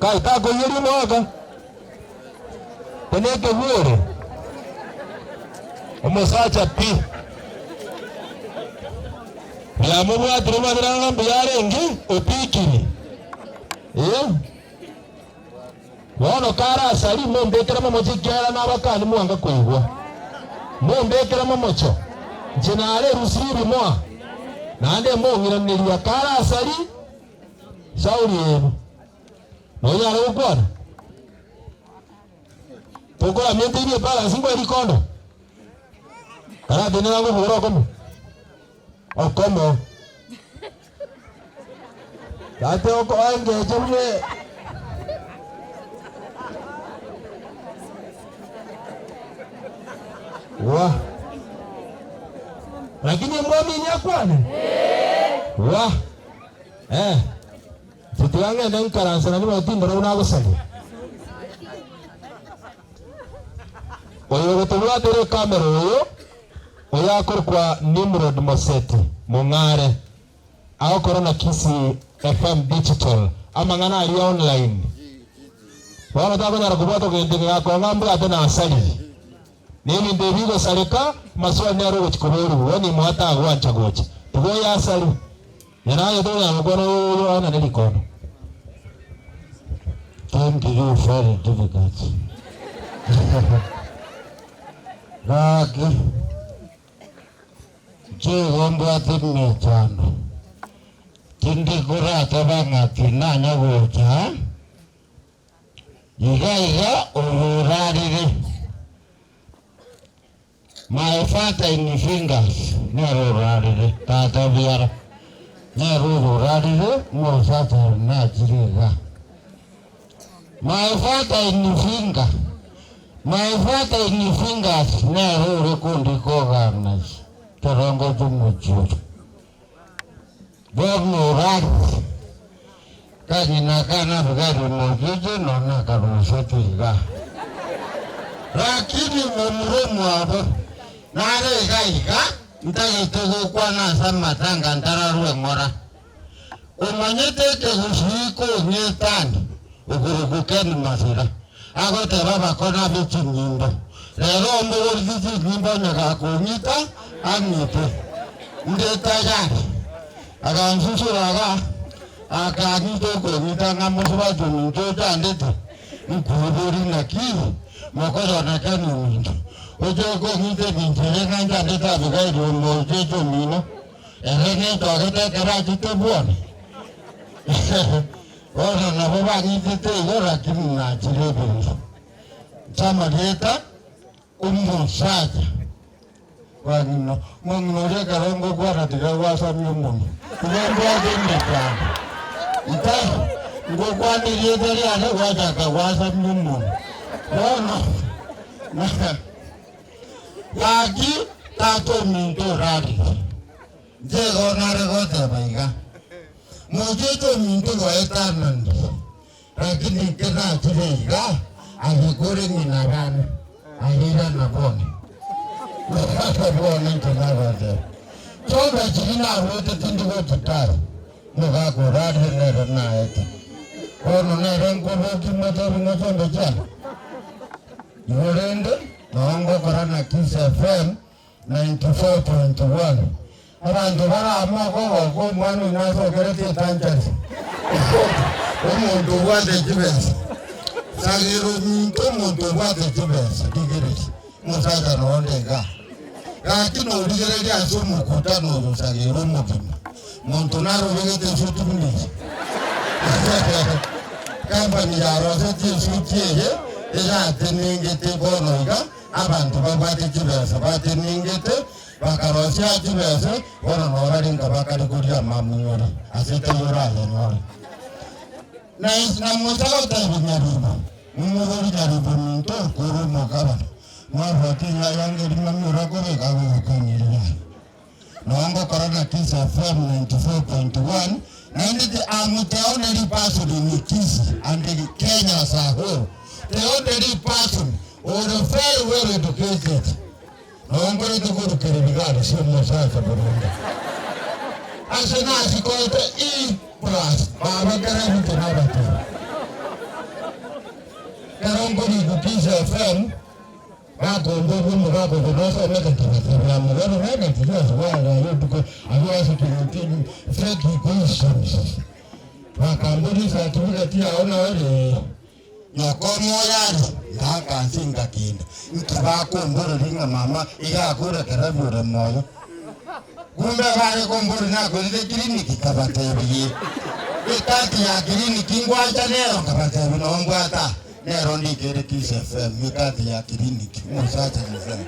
Kai takoiyeria omogaka? Buna ekegwere, omosacha pi. Biamobwatire mabera ng'a mbuya arenge, opikiri. Ee. Bono kare asari, mombekere momocho ekiagera nabakani mwanga koigwa. Mombekere momocho, inche narerusirie ebimoa, naende mong'iraneria kare asari, Sauli enu. Nonyare gokwana? Tokoramia nteirie ebalance nkwe rikondo? Karatenena ngokogoro okomo? Okomo. Tate oko engecho buna Wa. Lakini omwamini akwane? Wa. Eh. Inche tiga ngende nkaranse naende bono tindora buna agosaria. Oyo ogotobwatera ekamera oyo, oyo akorokwa Nimrod Moseti Mong'are, agokora na Kisii FM Digital, amang'ana aria online. Bono takonyara kobwata gento eke gakong'a mbwate nasariri. Na ebinto ebi bigosareka, amaswali naro ogochia koborigwa, bono imoa tagwancha gocha. Tiga oyo asarie. Nere aye tonyara gokwana oyo oanane rikondo. Thank you very difficult. Gaki inche igo mbwate emechando, tindi korateba ng'a tinanya gocha iga iga oyo orarire. My father in fingers nere orarire, tata biara nere oyo orarire omosacha ore nachire iga. My father in finger, my father in fingers nere ore kondika organize kerengo chiomochie oyo. Bono orarire, kang'ina akana Abigaili omocheche nonya akarusete iga. Lakini momura omwabo nare iga iga, ntagete gokwana ase amatanga ntararue ng'ora. Omanyete ekegusii kong'etani okorokwa Ken Masira agoteba abakoni abe chinyimbo. Rero ombogoreti chinyimbo onye gakong'ita ang'ite. Inde tayari. Agansusura iga, akang'ita okong'ita ng'a mosubati ominto ochandete, nkweborie naki mokorora Ken ominto oche kong'ita ebinto ebi ng'a nchandete Abigaili omocheche omino. Ere nentogete ekero achete bwone. Bono nabo bang'itete igo, lakini nachire ebinto. Inche amarieta omosacha bwang'ina, omong'ina oria ekero ngokwana tiga gwasamia omonwa, tiga mbwate emechando. Nta ngokwana erieta riane gwachaka gwasamia omonwa. Bono Gaki tata ominto orarire, inche igo nare goteba iga, mocheche ominto gwaetananire, lakini inche nachire iga, aye kore ng'ina abana, aye irana bwone. Irana bwone inche nagoteba. Chombe chiria narwete tindi gochitara, omogaka orarire nere naete. Bono nere nkobokia motebi ng'a chombe chiane. Igo rende nao ngokora na Kiss FM 94.1. Abanto bare amo okogoka omwana oino asokerete etanchari. Omonto obwate chibesa. Sagera ominto omonto obwate chibesa rigereria omosacha nonde igaa. Gaki norigereria ase omokutano oyo sagera omogima. Monto narobegete esuti buna eye. Company yarosetie esuti eye eyatenengete bono iga, abanto babwate chibesa batenengete, bakarosia chibesa, bono nabo bare nka bakare koria amamunyore ase taiyo orayanyore. Na na mocha gotebia Nyaribo, momobori Nyaribo ominto okore omogabana, mwabwate enyangi eria mami orakobeka agogokong'eria yaye. Nao ngokora na Kiss FM 94.1, naende the am the only person in Kisii and Kenya as a whole, the only person ore very well educated. Nao nkorete korukera ebigari ase omosacha boronge. Ase nasikoete E plus, baba kera ebinto nabatebia. Ekero nkorigwa Kiss FM, bakomboria omogaka oyo nosomete nkabatebia mobere nagati ase bware aye otuko abwo ase ekerogo fake equations. Bakamboria ecertificate yao nore nyoko omoyo are ngakansa ngakenda nki bakomboreria ng'a mama iga akorekera ore moyo. Kumbe bare komboria nakorire clinic nkabatebia ekadi ya clinic ngwancha nero nkabatebia noo mbwate aa nero ndikere Kiss FM ekadi ya clinic omosacha Nyasaye.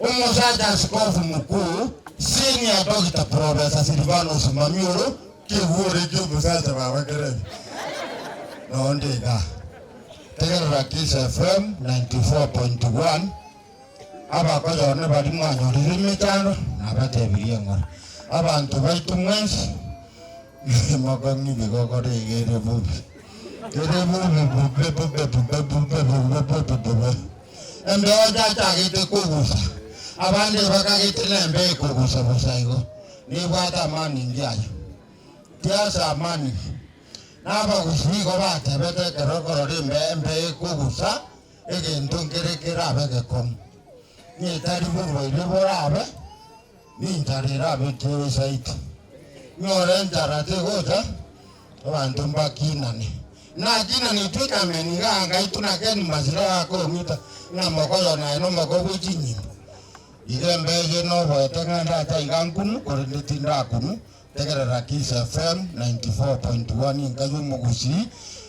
Omosacha Askofu mkuu Senior Doctor Professor Silvanus Mamioro kegure kia omosacha baba Kerebi noo nde igaa. Tegerera Kiss FM 94.1. Abakoyone baria mwanyorire emechando, nabatebirie eng'ora, Abanto baito mwensi, mokong'u bigokora iga ere bobe, ere bobe bobe bobe bobe bobe bobe bobe bobe. Embeo yachagete kogusa, abande bakagete nembeo ekogusa bosa igo, nebwate amaningi aye. Tiasa amaningi. Nabagusi nigo batebete ekero okorora embeo embeo ekogusa, Egento nkere kerabe egekong'u, netari borwaire borabe, nenchara erabe esaiti. Nyore enchara tegocha, abanto mbakinane. Nakinanetwe ekameni iga angaitwe na Ken Masira gakong'ita ng'a mokoyo naye nomoko bwe chinyimbo. Iga embeche noboete ng'a ndacha iga nkunu korende tindakunu, Tegerera Kiss FM 94.1 enka y'omogusii,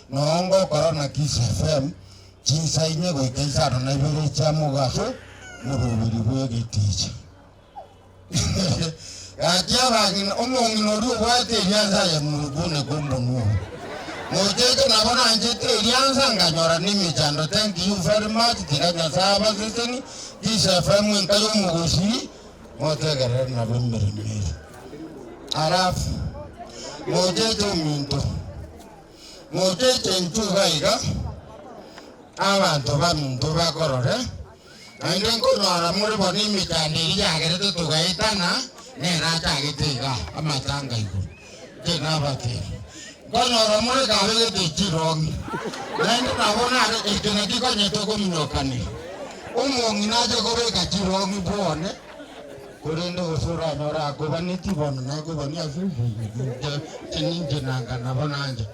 noo ngokora na Kiss FM chinsa inye goika isano na ibere chia mogaso moroberi bw'egeticha. Gaki abang'ina, omong'ina oria obwate eriansa aye murukune kombonwa obo. Mocheche nabo nanchete eriansa nkanyora nemechando thank you very much tiga Nyasaye abaseseni Kiss FM enka y'omogusii motegerere nabo emeremo ere. Alafu mocheche ominto, mocheche intwe iga iga, abanto baminto bakorore, naende nkonyora more bono emechando eria yagerete togaetana, nere achagete iga amatanga igoro. Inche nabatebia, nkonyora more kabegete chirongi, naende nabo nare eke nakio konyete kominyokanera. Omong'ina ache kobeka chirongi bwone. Korende gose oranyore akobanetie bono nakobanie ase inche, inche ninche nanga nabo nanche.